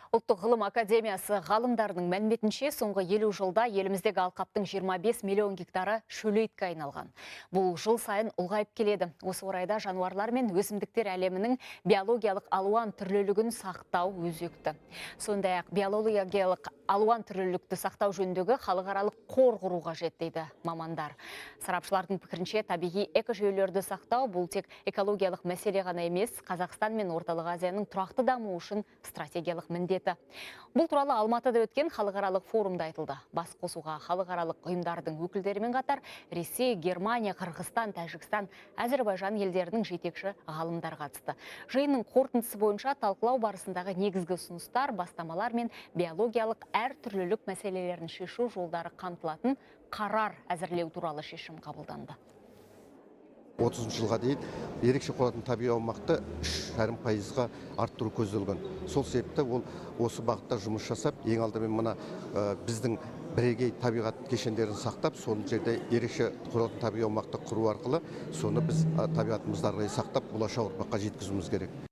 Ұлттық ғылым академиясы ғалымдарының мәліметінше, соңғы 50 жылда еліміздегі алқаптың 25 миллион гектары шөлейтке айналған. Бұл жыл сайын ұлғайып келеді. Осы орайда жануарлар мен өсімдіктер әлемінің биологиялық алуан түрлілігін сақтау өзекті. Сондай-ақ биологиялық алуан түрлілікті сақтау жөніндегі халықаралық қор құру қажет, дейді мамандар. Сарапшылардың пікірінше, табиғи экожүйелерді сақтау — бұл тек экологиялық мәселе ғана емес, Қазақстан мен Орталық Азияның тұрақты дамуы үшін стратегиялық міндеті. Бұл туралы Алматыда өткен халықаралық форумда айтылды. Бас қосуға халықаралық ұйымдардың өкілдерімен қатар Ресей, Германия, Қырғызстан, Тәжікстан, Әзірбайжан елдерінің жетекші ғалымдары қатысты. Жиынның қорытындысы бойынша талқылау барысындағы негізгі ұсыныстар, бастамалар мен биологиялық әртүрлілік мәселелерін шешу жолдары қамтылатын қарар әзірлеу туралы шешім қабылданды. 30 жылға дейін ерекше қорғалатын табиғи аумақты 3,5%-ға арттыру көзделген. Сол себепті ол осы бағытта жұмыс жасап, ең алдымен мына біздің бірегей табиғат кешендерін сақтап, сол жерде ерекше қорғалатын табиғи аумақты құру арқылы соны біз табиғатымызды ары қарай сақтап, болашақ ұрпаққа жеткізуіміз керек.